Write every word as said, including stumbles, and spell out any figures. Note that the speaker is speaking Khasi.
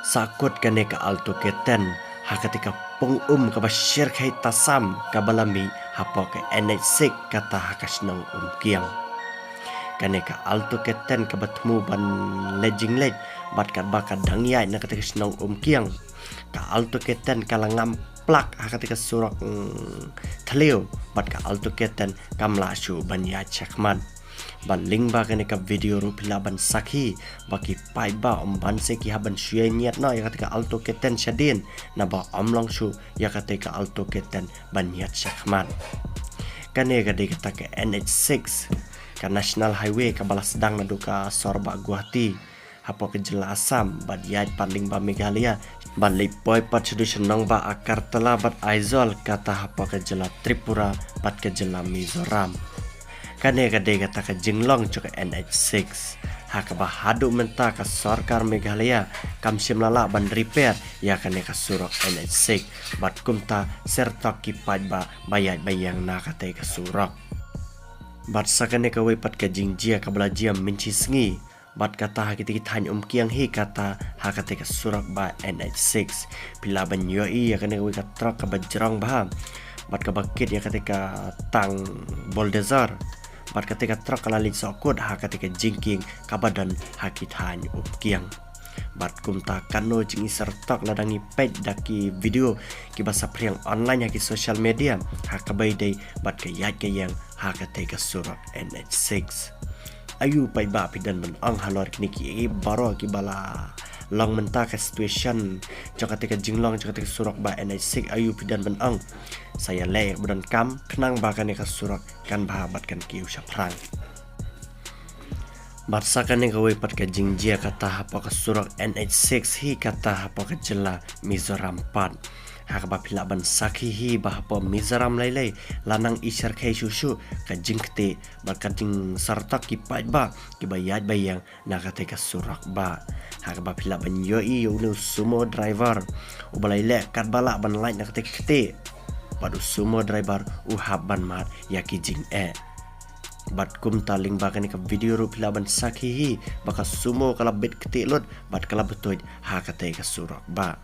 Sa kut kane ka Alto K ten ha kata ka pung um kaba shyrkhei tasam kaba la mih hapoh ka N H six kata ha ka shnong Umkiang. Kane ka Alto K ten kaba thmu ban leit jingleit bad katba ka dang ïaid na kata ka shnong Umkiang, ka Alto K ten ka la ngam plak ha kata ka surok, mm, thliew bad ka Alto K ten kam lah shuh ban ïaid shakhmat. Bad lyngba kane ka video ruh phi lah ban sakhi ba ki paidbah ym ban se ki hap ban shu ïaid ñiad noh ïa kata ka Alto K ten shadien, naba ym long shuh ïa kata ka Alto K ten ban ïaid shakhmat. Kane ka dei kata ka N H six, ka National Highway kaba la sdang naduh ka sor bah Guwahati hapoh ka jylla Assam bad ïaid pat lyngba Meghalaya bad leit poi pat shaduh shnong bah Agartala bad Aizawl kata hapoh ka jylla Tripura bad ka jylla Mizoram. Kane ka dei kata ka jinglong jong ka N H six, ha kaba haduh mynta ka sorkar Meghalaya kam shym la lah ban repair ïa kane ka surok N H six, bad kumta syrtok ki paidbah ba ïaid ba ïeng na kata ka surok. Bad sa kane kawei pat ka jingjia kaba la jia mynshi sngi, bad kata ha kita ki thaiñ Umkiang hi kata ha kata ka surok bah N H six. Phi lah ban ïohi ïa kane kawei ka trok kaba jrong bha bad kaba kit ïa kata ka tang bulldozer. Bad kata ka trok ka la leit sohkut ha kata ka jingkieng kaba don ha ki thaiñ Umkiang. Bad kumta katno jingisyrtok la dang ïa peit da ki video kiba saphriang online ha ki social media ha kaba ïadei bad ka ïaid ka ïeng ha kata ka surok N H six. Aïu paidbah phi don ban ong halor kine kiei baroh kiba la long mynta, ka situation jong kata ka jinglong jong kata ka surok bah N H six, aïu phi don ban ong? Sa ïaleh ïa kaba donkam khnang ba kane ka surok kan bha bad kan kiew shaphrang. Bad sa kane kawei pat ka jingjia kata hapoh ka surok N H six hi kata hapoh ka jylla Mizoram pat, ha kaba phi lah ban sakhi hi ba hapoh Mizoram lei lei la nang i shyrkhei shuh shuh ka jingktieh bad ka jingsyrtok ki paidbah kiba ïaid ba ïeng na kata ka surok bah. Ha kaba phi lah ban ïohi ïa une u sumo driver uba la ïaleh katba lah ban lait na kata ka ktieh, bad u sumo driver u hap ban mad ïa ki jingeh. Bad kumta lyngba kane ka video ruh phi lah ban sakhi hi ba ka sumo ka la bit ktieh lut bad ka la btuid ha kata ka surok bah.